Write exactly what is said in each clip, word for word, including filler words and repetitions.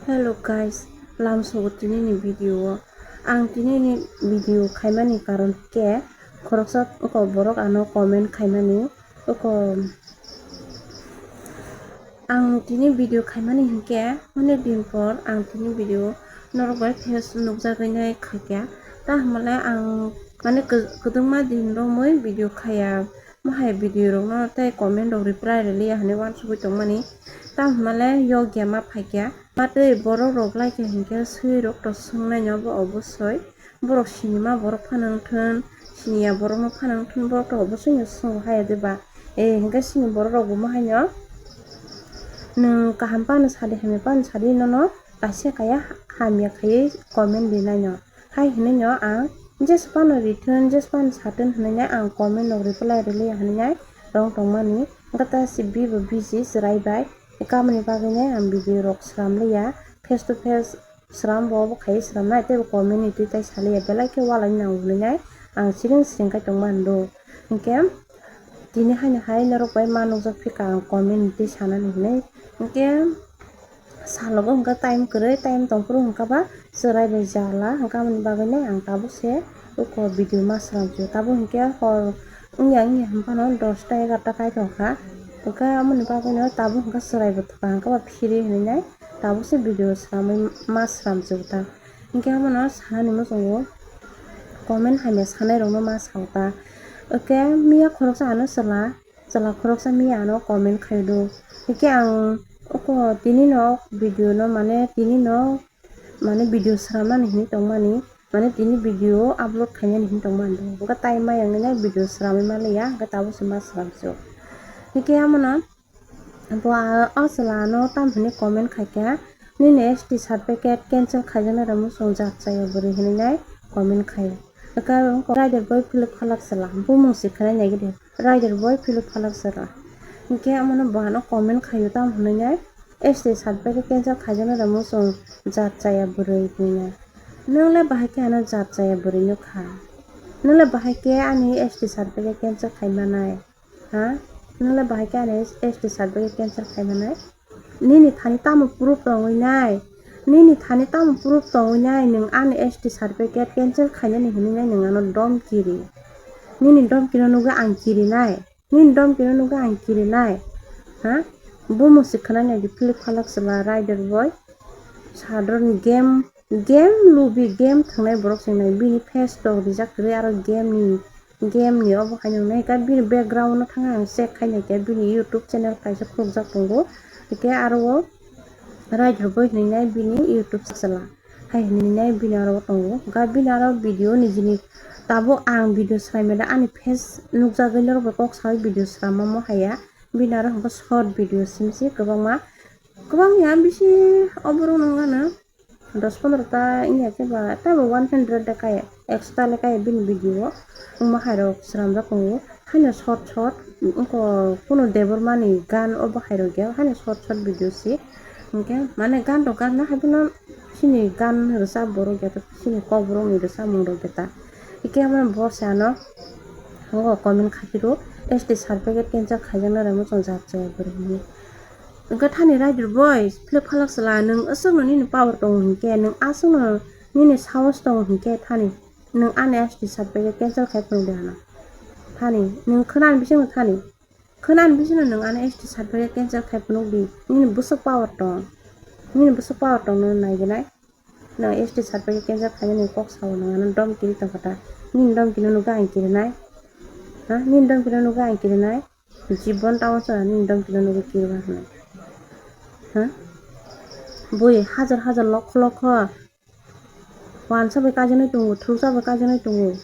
Hello guys, lamsogo tinini video o. Ang tinini video khaimani karon khe khoroksa oko borok ano comment khaimani oko ang tini video khaimani hinkhe onek din por ang tini video norok bai face nukjagwi nai khaikha. Ta hwnmale ang mane kwdwkma din romwi video khaiya. Mohai video rokno tei comment rok reply rwliya hinwi uansugwi tongmani. Tamo hwnmale yokya ma phaikha. Ma tei borok rok laikha hinkhe swi rok to swngnaino bo obosoi. Borok sinima borok phano wngthun, siniya borokno phano wngthun, borok to obosoi no swngo haya de ba. Eh, hinkhe sini borok rok bo ma haino nwng kaham phano sadi hamya phano sadi nono kaisa kaya hamya khaiwi comment rinaino. Hai hinwi no ang jesa phano rithun, jesa phano satun hinwi nai ang comment rok reply rwliya hinwi nai rong tongmani. Gata si bibo busy chwrai bai, kamoni bagwi nai ang video rok sram liya, face to face sram bo obo khai sram nai tei bo comment ni twi tai saliya belai khe walai nang hinwi nai ang siring siring khai tongmani do. Hinkhe tini haino hai norok bai ma nukjak phika ang comment ni twi sanani hinwi. Hinkhe Salogo hwnkha time kwrwi, time tongphuru hwnkha ba chwrai bai jala hwnkha, aboni bagwi nai ang tabuk se uko video ma sramsio. Tabuk hinkhe hor wngya wngya hwnphano dosta egarta kaithokha, hwnkha aboni bagwino tabuk hwnkha chwrai bo thwkha hwnkha ba phiri hinwi nai tabuk se video sramwi ma sramsio ta. Hinkhe abono sanani muchungo comment hamya sanai rokno ma sao ta. Oke miya khoroksa ano chwla. Chwla khoroksa miya ano comment khaio do. Hinkhe ang oko tini no video no mane tini no mane video sramnani hinwi tongmani, mane tini video upload khainani hinwi tongmani do. Hwnkhe time maya wngnai video sramwi manliya, hwnkhe tabuk se ma sramsio. Hinkhe amono bo a, o chwla ano tamo hinwi comment khaikha, "Nini S T certificate cancel khaijaknai rw muchung jat chaya bwrwi," hinwi nai comment khaio. Hwnkhe rider boi philip phalak chwla, bumung se khwnai nai gidi. Rider boi philip phalak chwla. Hinkhe amono bo ano comment khaio tamo hinwi nai, "S T certificate cancel khaijaknai rw muchung jat chaya bwrwi," hinwi nai. Nwng le bahai khe ano jat chaya bwrwi nukha? Nwng le bahai khe ani S T certificate cancel khai manai? Ha? Nwng le bahai khe ani S T certificate cancel khai manai? Nini thani tamo proof tongwi nai? Nini thani tamo proof tongwi nai nwng ani S T certificate cancel khainani hinwi nai nwng ano domki ri? Nini domkino nugwi ang kirinai? Nini domkino nugwi ang kirinai? Ha? Bumo se khwnai nai di philip phalak chwla rider boi. Sadron game, game lubi game thangnai borok se wngnai. Bini face tok rijak kwrwi aro game ni Game ni obo hai nung nai khe bini background no thang ang check khai nai khe bini YouTube channel kaisa khulukjak tongo, hwnkhe aro o rider boi hinwi nai bini YouTube chwla hai hinwi nai bini aro o tongo, hwnkhe bini aro video nijini tabuk ang video swlaimani ani face nukjagwi norok bai kok saui video swlamamo haya bini aro hwnkhe short video simi se kwbangma kwbang ya bisi oborok nung gana. Dos pondro ta wngya khe ba tei bo one hundred de kaya, ekso ta le kaya bini video o. Wngma hai rok swnamjak tongo, haino short short, wngkha kunu Debbarma ni gan o bahai rok ya, haino short short video se. Hinkhe mane gan rok gan no hai phano chini gan rwchap borok ya, chini kokborok ni rwchapmung rok ya ta. Hinkhe mane bo se ano comment khai phiro, S T certificate cancel khaijaknai rw muchung jat chaya bwrwi hinwi. Hwnkhe thani rider boi philip phalak chwla, nwng aswkno nini power tongo hinkhe, nwng aswkno nini sahos tongo hinkhe thani nwng ani S T certificate cancel khai phunuk di ano. Thani nwng khwnani bisingno thani, khwnani bisingno nwng ani S T certificate cancel khai phunuk di, nini bwswk power tong, nini bwswk power tong nwng naiginai. Nwng S T certificate cancel khainani kok sao nwng ano domkiri tongkha ta? Nini domkirino nukha ang kirinai? Ha? Nini domkirino nukha ang kirinai? Jibon tamo chwla nini domkirino nukwi kirima hwnwi. Ha? Bui hajar hajar lokho lokho wansa bai kaijaknai tongo, thwksa bai kaijaknai tongo.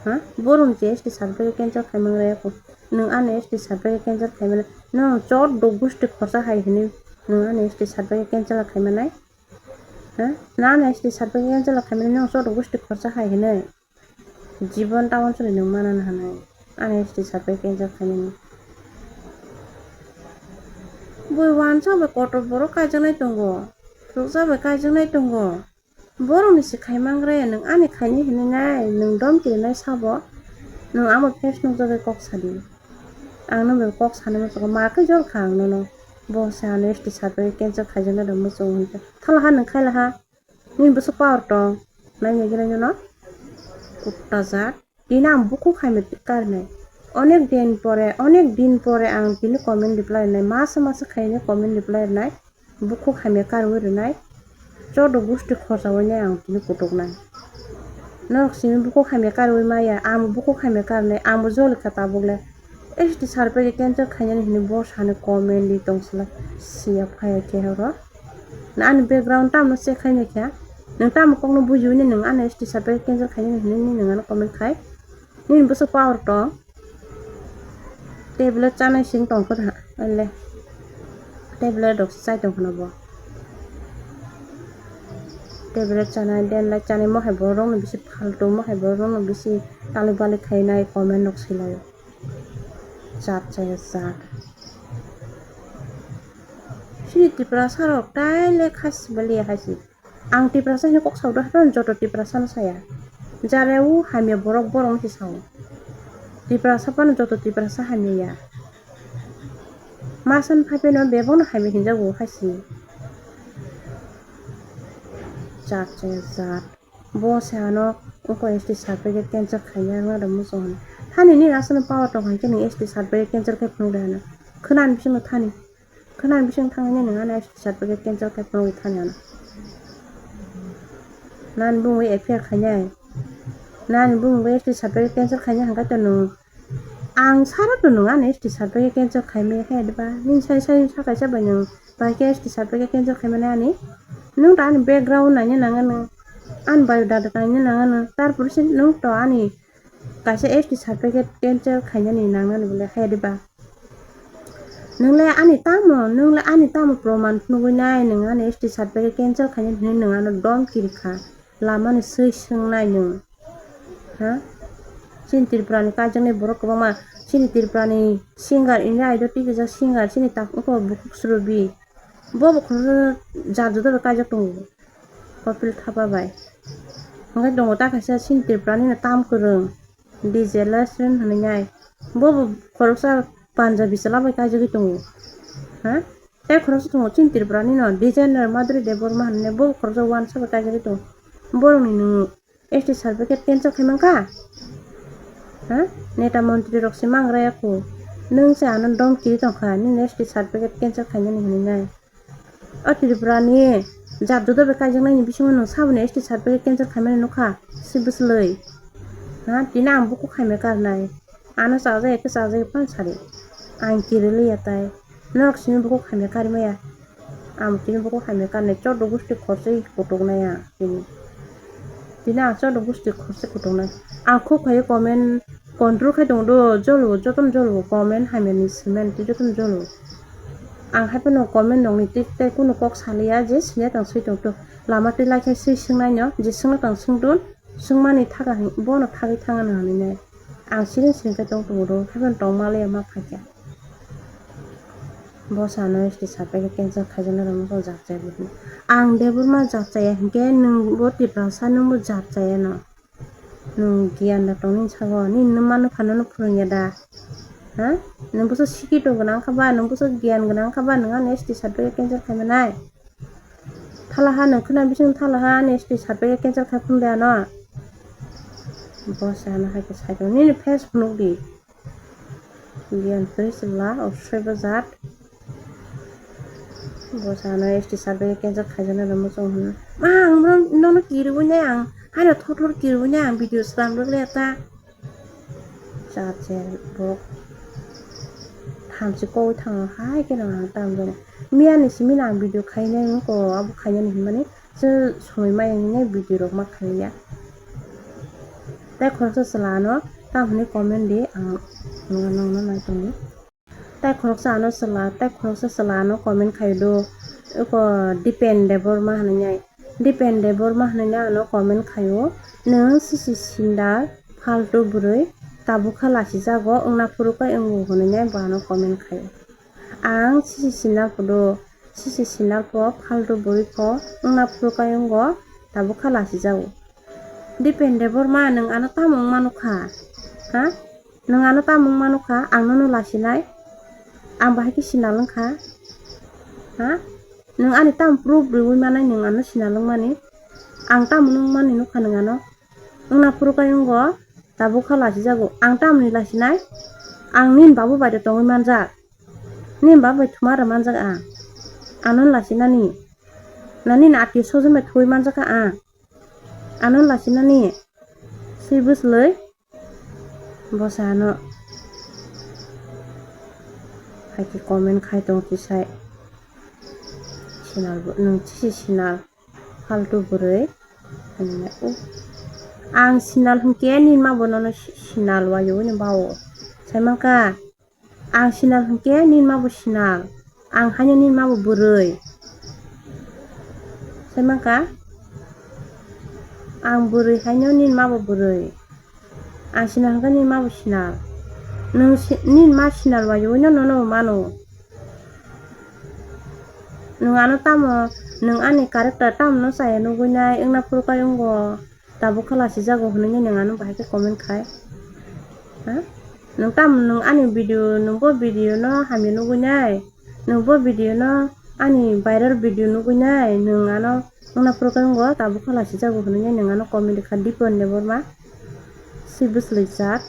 Ha? Borokni se S T certificate cancel khaimang raya kho. Nwng ani S T certificate cancel khaimani. Nwng chot duk gusti khorsa hai hwnwi nwng ani S T certificate cancel khaimanai. Ha? Nang ani S T certificate cancel khaimani nwng chot duk gusti khorsa hai hwnwi. Jibon tabon chwrai nwng mana na hwnwi. Ani S T certificate cancel khaimani. Bui wansa bai kotor borok kaijaknai tongo. Thwksa bai kaijaknai tongo. Borokni se khaimang raya nwng ani khaini hwnwi nai nwng dom kirinai sabo. Nwng amo face nukjagwi kok sadi. Ang nwng bai kok sanwi muchungo ma khe jor kha ang nono. Bo se ano S T sir bai cancel khaijak nai rw muchung hwn khe. Thala ha nwng khai la ha. Nini bwswk power tong? Nai nai gwnai no? Kutta jat. Tini ang bukhuk hamya karnai. Onek din pore, onek din pore ang tini comment reply rwnai. Masa masa khaini comment reply rwnai. Bukhuk hamya karwi rwnai. Chodo gusti khorsa wnai ang tini kutuknai. Norok simi bukhuk hamya karwi maya, ang bukhuk hamya karnai, ang bo joli kha tabuk le. S T sir bai cancel khainani hinwi bo sani comment di tong sala siya phaya khe horo. Na ani background tamo se khainai kha. Nwng tamo kokno bujiwi ni nwng ano S T sir bai cancel khainani hinwi ni nwng ano comment khai. Nini bwswk power tong? Tablet chanai sing tong khe ha, ele. Tablet rok chai tong khna bo. Tablet chanai, den light chanai, mo hai borok rok no bisi phaltu, mo hai borok rok no bisi talik balik khainai comment rok swi laio. Jat chaya jat. Chini Tiprasa rok tai le khasi baliya hai se. Ang Tiprasa hino kok sao do, haphano joto Tiprasa no saya. Jare o hamya borok, borok no se sao. Tiprasa phano joto Tiprasa hamya ya. Masan phaipeno bebak no hamya hinjago hai se. Jat chaya jat. Bo se ano ungko S T certificate cancel khaina wngna rw muchung hwn. Thani nini aswkno power tong hai khe nwng S T certificate cancel khai phunuk de hano. Khwnani bisingo thani. Khwnani bising thangwi nini ano S T certificate cancel khai phunuk thani ano. Nani bumung bai F I R khainai. Nani bumung bai S T certificate cancel khainai hwnkhe to nwng. Ang sara to nwng ani S T certificate cancel khaimaya khe diba? Nini sai sai sa kaisa bai nwng bai khe S T certificate cancel khaimani ani? Nwng to ani background naina nangano, ani biodata naina nangano, tarpor se nwng to ani kaisa S T certificate cancel khainani nangnani bole khe diba? Nwng le ani tamo, nwng le ani tamo proman phunugwi nai nwng ani S T certificate cancel khainani hinwi nwng ano dom kiri kha. Lamani swi swngnai nwng, ha? Chini Tripurani kaijaknai borok kwbangma, chini Tripurani singer, India Idol tikijak singer, chini tak wngkha bukhuk Surobi. Bo bo khoroksa jat juda bai kaijak tongo, Kapil Thapa bai. Hwnkhe tongo ta kaisa chini Tripurani no tam kwrwng, D J Lasrin hwnwi nai. Bo bo khoroksa Punjabi chwla bai kaijagwi tongo, ha? Tei khoroksa tongo chini Tripurani no designer Madhuri Debbarma hinwi bo khoroksa wansa bai kaijagwi tongo. Borokni nwng S T certificate cancel khai mankha? Ha? Neta montri rok se mangra ya kho. Nwng se ano dom kiri tongkha, nini S T certificate cancel khainani hinwi nai. O Tripurani jat juda bai kaijaknaini bisingo nwng saboni S T certificate cancel khaimani nukha, se bwswlwi. Ha? Tini ang bukhuk khaimai karnai. Ano chajak ya khe chajak ya phano sadi. Ang kiriliya tai. Norok simi bukhuk hamya karimaya. Ang tini bukhuk hamya karnai, chodo gusti khorsa kutuknai ang tini. Tini ang chodo gusti khorsa kutuknai. Ang khuk phaiwi comment control khai tongo do, jolo, jotono jolo comment hamyani simen tei jotono jolo. Ang haiphano comment nokni tei tei kunu kok saliya je siniya tong swi tongto. Lama tei lai khai swi swngnaino, je swngna tong swngdun. Swngmani thaga hwn-, bono thagwi thangano hwnwi nai. Ang siring siring khe tong tongo do, haikhe tongma le ma phaikha. Bo sano S T certificate cancel khaijaknai rwma song jat chaya bo hwnwi. Ang Debbarma jat chaya hinkhe nwng bo Tiprasa nwng bo jat chaya no. Nwng giyan da tongni sago, nini mano phano no phwrwngya da? Ha? Nwng bwsa sikito gwnang kha ba, nwng bwsa giyan gwnang kha ba, nwng ano S T certificate cancel khaimanai? Thala ha nwng khwna bising thala ha ani S T certificate cancel khai phunuk de ano. Bo se ano hai khe sai tongo. Nini face phunuk di. Giyan twi chwla o soi bwjat. Bo se ano S T certificate cancel khaijaknai rw muchung hwnwi. Ma ang nono kiribwi nai ang. Haino thor thor kiribwi nai ang video slam rwk le ta. Cha che borok thamchi koi thango hai kheno ang tam jani. Miyani simi no ang video khainai wngkha, abo khainani hinmani se soi maya hinwi video rok ma khaiya. Tei khoroksa chwla ano tamoni comment di ang nongno nai tongdi. Tei khoroksa ano chwla, tei khoroksa chwla ano comment khaio do, eko Dipen Debbarma hinwi nai. Dipen Debbarma hinwi nai ano comment khaio, "Nwng sisi sindal, faltu bwrwi, tabukha lasijago, wngna phuru khe wngo," hinwi nai bo ano comment khaio. Ang sisi sindal phudo, sisi sindal pho, faltu bwrwi pho, wngna phuru khe wngo, tabukha lasijago. Dipen Debbarma, nwng ano tamo wngma nukha? Ha? Nwng ano tamo wngma nukha? Ang nono lasinai? Ang bahai khe sinal wngkha? Ha? Nwng ani tamo proof rwui manai nwng ano sinal wngmani? Ang tamo wngmani nukha nwng ano? Wngna phuru khe wngbo, tabuk kha lasijago. Ang tamoni lasinai? Ang nini babu bai de tongwi manjak. Nini babu bai thuma rw manjak ang. Ano lasinani? Na nini atio sojon bai thuwi manjak kha ang? Ano lasinani? Swi bwslwi. Bwsa ano hai khe comment khai tong tisai. Sinal bo, nwng chisi sinal, faltu bwrwi. Hinwi, uh. Ang sinal hinkhe nini ma bo nono si-, sinal wayo hwnwi bao. Sai mankha, ang sinal hinkhe nini ma bo sinal. Ang haino nini ma bo bwrwi. Sai mankha? Ang bwrwi haino nini ma bo bwrwi. Ang sinal hinkhe nini ma bo sinal. Nwng si-, nini ma sinal wayo hwnwi nono bo mano. Nwng ano tamo, nwng ani character tamo no chaya nugwi nai, wngna phuru khe wngbo. Tabuk khe lasijago hwnwi nwng ano bahai khe comment khai. Ha? Nwng tamo nwng ani video, nwng bo video no hamya nugwi nai? Nwng bo video no ani viral video nugwi nai? Nwng ano wngna phuru khe wngbo, tabuk khe lasijago hwnwi nwng ano comment kha Dipen Debbarma. Swi bwslwi chat.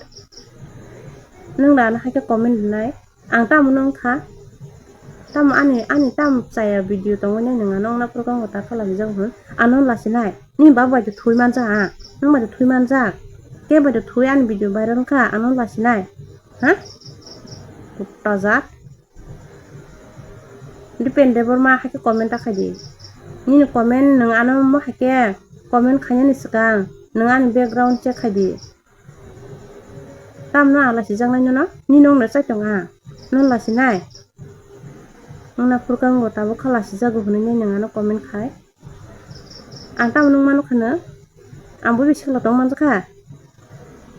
Nwng da ano hai khe comment rwnai. Ang tamo no wngkha? Tamo ani, ani tamo chaya video tongwi nai nwng ano wngna phuru khe wngbo ta khe lasijago hwn. Ano lasinai? Nini babu bai de thuwi manjak ang. Nwng bai de thuwi manjak. Khe bai de thuwi ani video viral wngkha? Ano lasinai? Ha? Kutta jat. Dipen Debbarma hai khe comment ta khai di. Nini comment nwng ano mo hai khe comment khainani swkang nwng ani background check khai di. Tamno ang lasijaknai nono? Nini wngno chai tongo ang. Nono lasinai? Wngna phuru khe wngbo, tabuk khe lasijago hwnwi nai nwng ano comment khai. Ang tamo nung mano kheno? Ang bo bisikla tong manjakha?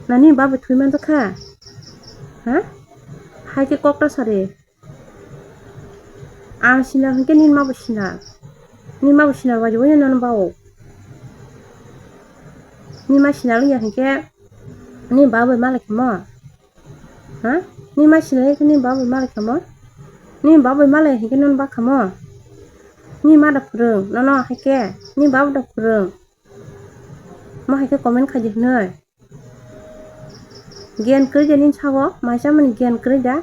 Na nini babu thwi manjakha? Ha? Hai khe kok ta sari. Ang sinal hinkhe nini ma bo sinal. Nini ma bo sinal wajo waino nono bao. Nini ma sinal wngya hinkhe nini babu bai malai khamo? Ha? Nini ma sinal hinkhe nini babu bai malai khamo? Nini babu bai malai hinkhe nono ba khamo? Nini ma da phwrwng nono haikhe, nini babu da phwrwng. Mo haikhe comment khaidi hwnwi. Giyan kwrwi da nini sago, maisa mani giyan kwrwi da?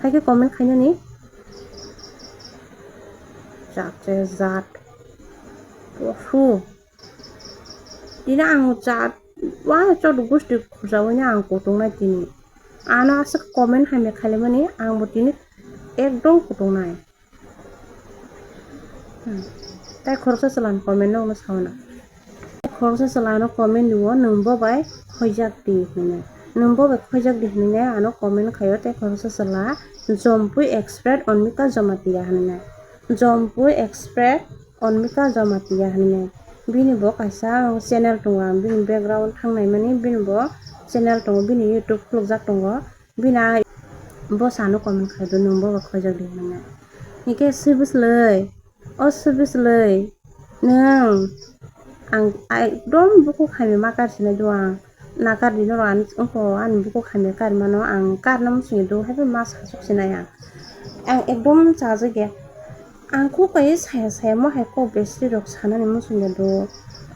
Haikhe comment khainani. Jat se jat. Posu. Tini ang jat, wa chot gusti khurjawi ni ang kutung nai tini. Ano aswk comment hamya khailaimani, ang bo tini ekdom kutung nai. Hmm. Tai khoroksa chwla ni comment no sauna. Tai khoroksa chwla no comment rio, nwng bo bai khoijak di hinwi. Nwng bo bai khoijak di hinwi ano comment khaio tai khoroksa chwla Jompui Expert Onmika Jamatia hinwi. Jompui Expert Onmika Jamatia hinwi. Bini bo kaisa channel tongo, ang bini background thangnai mani bini bo channel tongo, bini YouTube khulukjak tongo. Bini a bwsano comment khlai do, nwng bo bai khoijak di hinwi. Hinkhe swi bwslwi, o swi bwslwi, nwng ang ekdom bukhuk hamya ma kar sinai do ang. Nakar di norok ani wngkho ani bukhuk hamya kar mano, ang karna muchungya do, haiphano ma sasuk sinai ang. Ang ekdom chajak ya. Ang kok bai saya saya mo hai kok besri rok sanani muchungya do.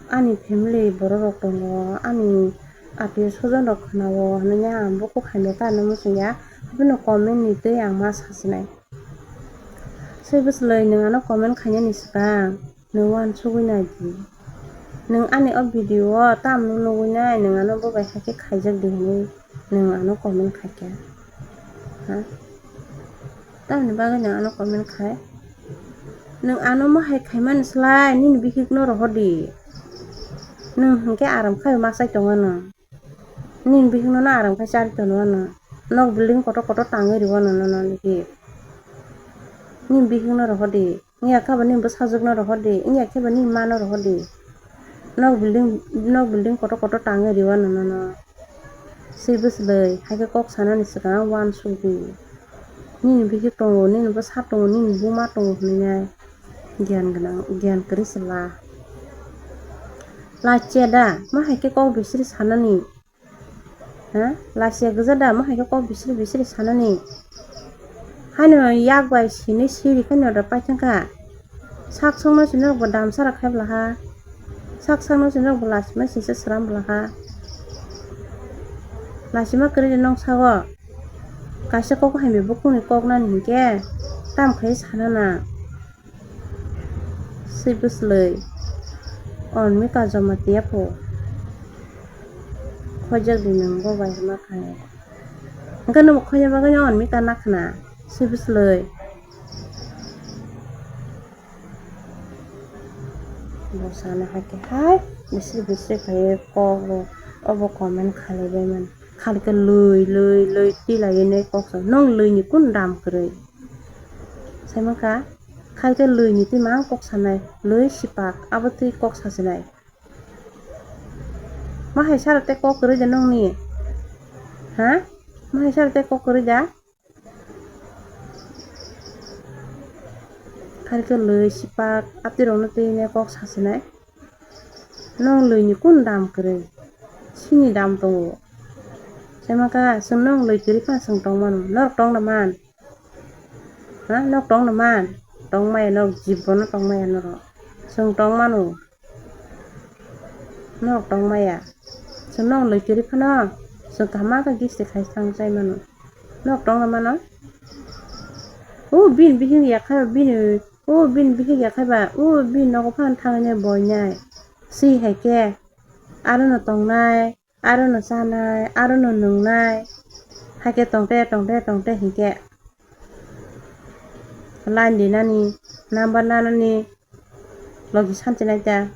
Ani family borok rok tongo, ani atio sojon rok khwnao hinwi ang bukhuk hamya karna muchungya, haphano comment ni twi ang ma sasinai. Swi bwslwi nwng ano comment khainani swkang, nwng uansugwi nai di. Nwng ani o video o tamno nugwi nai, nwng ano bo bai hai khe khaijak di hinwi nwng ano comment khaikha. Ha? Tamoni bagwi nwng ano comment khai? Nwng ano mo hai khaimani slai nini bihikno rohor di. Nwng hinkhe aram khai ma chai tongo nwng. Nini bihikno no aram khai chari tono ano. Nok building kotor kotor tangwi rw ano nono nini bihik. Nini bihikno rohor di. Wngya khe bo nini bwsajwkno rohor di, wngya khe bo nini mano rohor di. Nok building, nok building kotor kotor tangwi rw ano nono. Swi bwslwi, hai khe kok sanani swkang uansuk di. Nini bihik tongo, nini bwsa tongo, nini buma tongo hinwi nai. Giyan gwnang, giyan kwrwi se la. Lachya da, ma hai khe kok bisri sanani. Ha? Lachya gwja da, mo hai khe kok bisri bisri sanani? Haino yak bai sini siri khe noda paithangkha. Sak sokno sini rokbo damsara khai bwlaha. Sak sakno sini rokbo lachima sisa sram bwlaha. Lachima kwrwi de nong sago. Kaisa kok hamya bukhukni kok nani hinkhe tam khai sanana. Swi bwslwi. Onmika Jamatia phu. Khojak di nwng bo bai ma khanai. Hwnkhe nwng khojak bagwi Onmika nakhna. Swi bwslwi. Bo sana hakhe hai bisri bisri khai kok rok obo comment khalai bai mani. Khalikhe lwi lwi lwi twi lai nai kok sa. Nwng lwi ni kun dam kwrwi? Sai mankha, khaikhe lwi ni twi mang kok sanai, lwi sipak, abo twi kok sasinai. Ma hai sara tei kok kwrwi da nongni? Ha? Ma hai sara tei kok kwrwi da? Khaikhe lwi sipak, atwi rokno twi ne kok sasinai. Nong lwi ni kun dam kwrwi? Sini dam tongo. Sai mankha, chwng nong lwi kwrwi phano chwng tong mano. Norok tong da man? Ha, nok tong na man? Tong maya nok, jibono tong maya norok. Chwng tong mano. Norok tong maya. Chwng nok lwi kwrwi phano chwng kaham khe gisti khai thang chai mano. Nok tong na mano? O bini bihik ya khai ba bini, o bini bihik ya khai ba, o bini nogo phano thangwi nai boinai. Si hai khe aro no tongnai. Aro no chanai, aro no nwngnai. Hakhe tongte, tongte, tongte hinkhe line dinani, number nanani logi santi nai ta.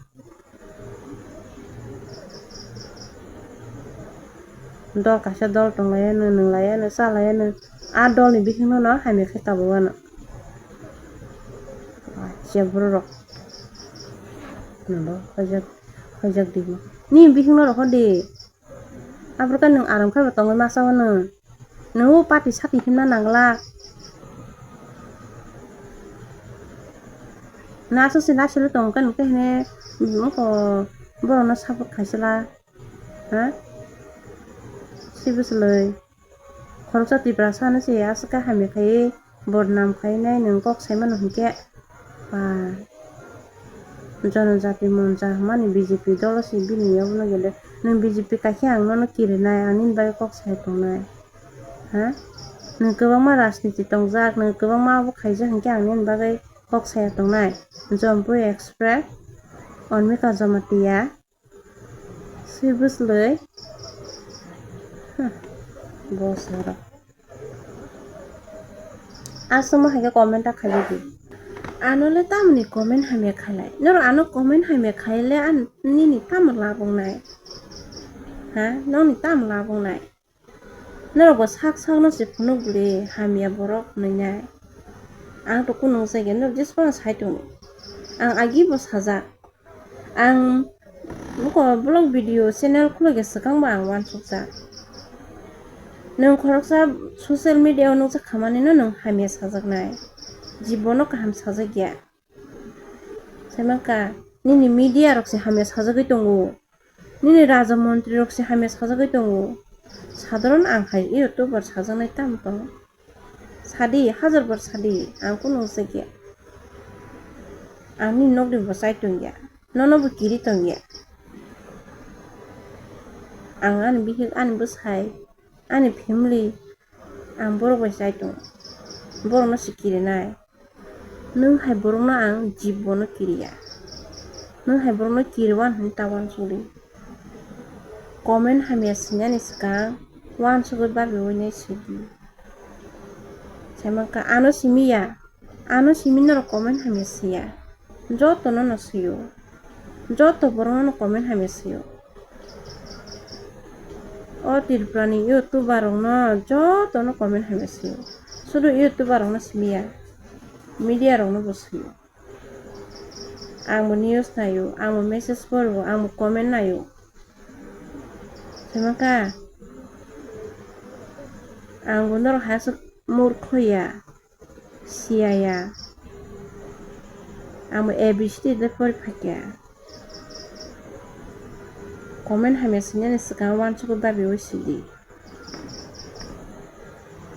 Dol kaisa dol tonglaiyano, nwnglaiano, chalaiyano. A dolni bihikno no hamya khe tabuk ano. Waisa borok rok. Nono khajak, khajak di. Ni bihikno rok hodi. Aphuru khe nwng aram khe bo tongwi masa o nwng. Nwng o party sakni himna nangla. Nwng aswk se naisilo tong khe nwng khe hwnwi wngkha borokno support khaisila. Ha? Swi bwslwi. Khoroksa Tiprasa no se aswk khe hamya khaiwi bodnam khainai nwng kok sai mano hinkhe. Ba, jonojati moncha hwnmani B J P dolo se bini yaguno gede. Nwng B J P kaikhe ang nono kirinai, ang nini bagwi kok sai tongnai. Ha? Nwng kwbangma rajniti tongjak, nwng kwbangma abo khaijak hinkhe ang nini bagwi kok saya tongnai. Jampui Express, Onmika Jamatia. Swi bwslwi. Huh. Boss borok. Aswkma hai khe comment ta khaidi. Ano le tamoni comment hamya khailai? Norok ano comment hamya khaile an nini tamo lab wngnai? Ha? Nokni tamo lab wngnai? Norok bo sak sakno se phunuk bwle hamya borok hwnwi nai. Ang to kunu wngsa gya, norok jesa phano sai tongo. Ang agi bo sajak. Ang buko vlog video channel khulukhe swkang bo ang uansukjak. Nwng khoroksa social media o nukjak khamanino nwng hamya sajaknai. Jibono kaham sajakya. Saimankha, nini media rok se hamya sajagwi tongo. Nini raja montri rok se hamya sajagwi tongo. Sadharon ang hai YouTuber sajaknai tamo tongo. Sadi, hajar bar sadi, ang kunu wngjakya. Ang nini nokni bo chai tongya. Nono bo kiri tongya. Ang ani bihik, ani bwsai, ani family, ang borok bai chai tongo. Borokno se kirinai. Nwng hai borokno ang jibono kiriya. Nwng hai borokno kiriwan hwnwi ta uansukdi. Comment hamya swinani swkang uansugwi babiwi nai swidi. Saimankha ano simi ya, ano simi norok comment hamya swiya. Jotono no swio. Joto borokno no comment hamya swio. O Tripura ni YouTuber rokno jotono comment hamya swio. Sudu YouTuber rokno simi ya. Media rokno bo swio. Ang bo news naio, ang bo message poro, ang bo comment naio. Saimankha, ang bo norok hai aswk murkho ya, siya ya. Ang bo A B C D de pori phakya. Comment hamya swinani swkang uansukwi babiwi swidi.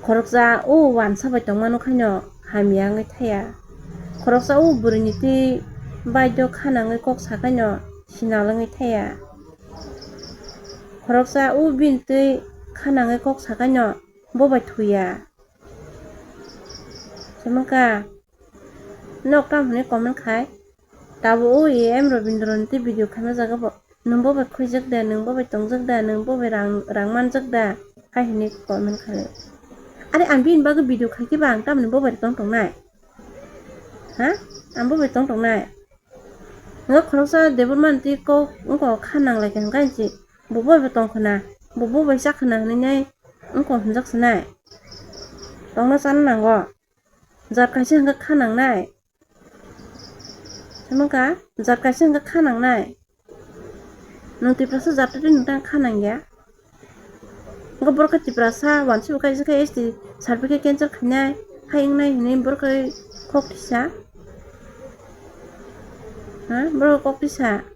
Khoroksa o wansa bai tongmano khaino hamya wngwi thaya. Khoroksa o bwrwini twi baidyo khanangwi kok sakaino sinal wngwi thaya. Khoroksa o bini twi khanangwi kok sakaino bo bai thuya. Chwmwkha nok tamo hwnwi comment khai. Tabuk o A M Robindro ni twi video khaima jaga bo. Nwng bo bai khwijak da, nwng bo bai tongjak da, nwng bo bai rang, rang manjak da, hai hwnwi comment khalai. Are ang bini bagwi video khai khe ba ang tamoni bo bai tong tongnai? Ha? Ang bo bai tong tongnai? Nga khoroksa Debbarma ni twi kok wngkha kha nanglai khe hwnka hinsi bo bo bai tong khna, bo bo bai cha khna hwnwi nai wngkha hwnjak sinai. Tongna chana nango. Jat kaisa hwnka kha nangnai. Hwnka jat kaisa hwnka kha nangnai. Nwng Tiprasa jat twi nwng tang kha nangya. Hwnka borok khe Tiprasa wansi bo kaisa khe S T certificate cancel khainai, hai wngnai hwnwi borok khe kok tisa. Ha? Borok kok tisa.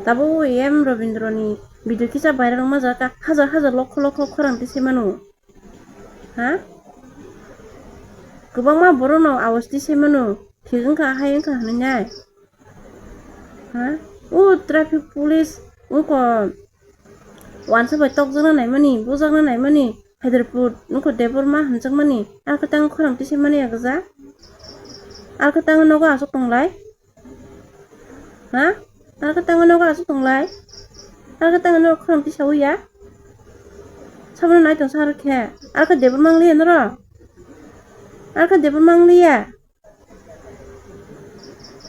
Tabuk A M Robindro ni video kisa viral wngma jagha hajar hajar lokho lokho khorang twi se mano. Ha? Kwbangma borokno awas twi se mano, thik wngkha, hai wngkha hwnwi nai. Ha? O traffic police wngkha, wansa bai tokjakna naimani, bujakna naimani, Haidarpur wngkha Debbarma hwnjakmani, arokhe tang khorang twi se mani agajak. Arokhe tang nogo aswk tonglai. Ha? Arokhe tang nogo aswk tonglai? Arokhe tang nogo khorang twi sawi ya? Sabono nai tong sa arokhe. Arokhe Debbarma wng liya norok? Arokhe Debbarma wng liya?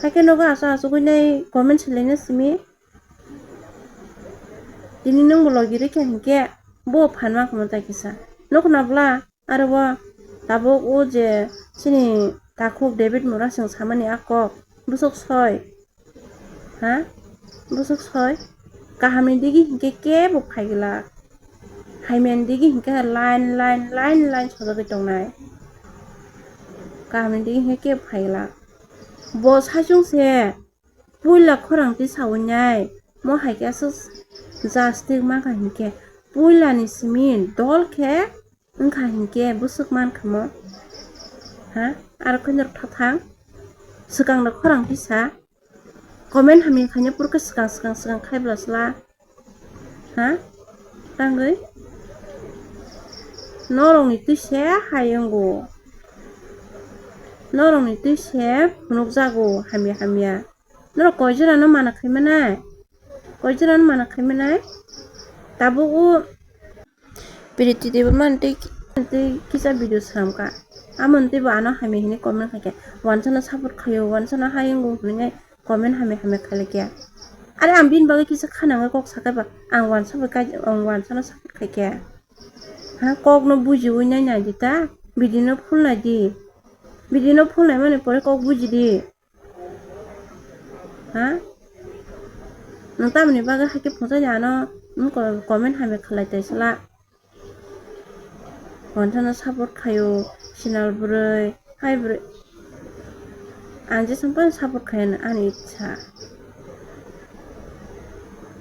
Haikhe nogo aswk aswk wi nai comment swlaina simi. Tini nwng bo logi rikha hinkhe bo phan ma khamo tai kisa. Nukna bwla? Aro bo tabuk o je chini takhuk David Murasing samani a kok, bwswk soi? Ha? Bwswk soi? Kahamni digi hinkhe kebo phai glak. Hamyani digi hinkhe line, line, line, line sojagwi tongnai. Kahamni digi hinkhe kebo phai glak. Bo saichung se puila khorang twi sawi nai. Mo hai khe aswk jastik mankha hinkhe puilani simi dol khe wngkha hinkhe bwswk mankha mo? Ha? Aro khe norok tha thang? Swkang rok khorang twi sa? Comment hamya khaina phuru khe swkang, swkang, swkang khai bwla sla? Ha? Tangwi? Norokni twi se hai wngo. Norokni twi se phunukjago hamya hamya. Norok koi jorano mana khai manai? Koi jorano mana khai manai? Tabuk o Piriti Debbarma tei, tei kisa video swnamkha. Amoni teibo ano hamya hinwi comment khaikha. Wansano support khaio, wansano hayungo hwnwi comment hamya hamya khailaikhya. Are ang bini bagwi kisa khanangwi kok sakhaiba, ang wansa bai kai, ang wansano support khaikha. Ha, kokno bujiwi nai naidi ta, bidino phulnaidi. Bidino phulnai mani pore kok bujidi. Ha? Nwng tamoni bagwi haikhe phunukjani ano, nwng ko-, comment hamya khlai taisla. Wansano support khaio, sinal bwrwi, hai bwrwi. Ang jesam phano support khaiyano ani itsa.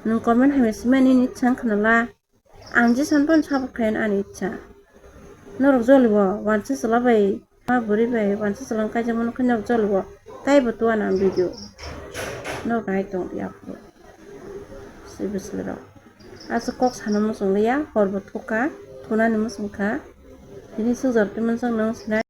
Nwng comment hamya swimani nini itsa wngkha nala. Ang jesam phano support khaiyano ani itsa. Norok jolibo wansa chwla bai, ma bwrwi bai wansa chwla wng kaijakmano khe norok jolibo. Taibo tuana ang video. Norok nai tong ya phuru. Swi bwswlwi rok. Aswk kok sana muchung liya, horbo thuka, thunani muchung kha. Tini swkjak twi muchung nung sinai.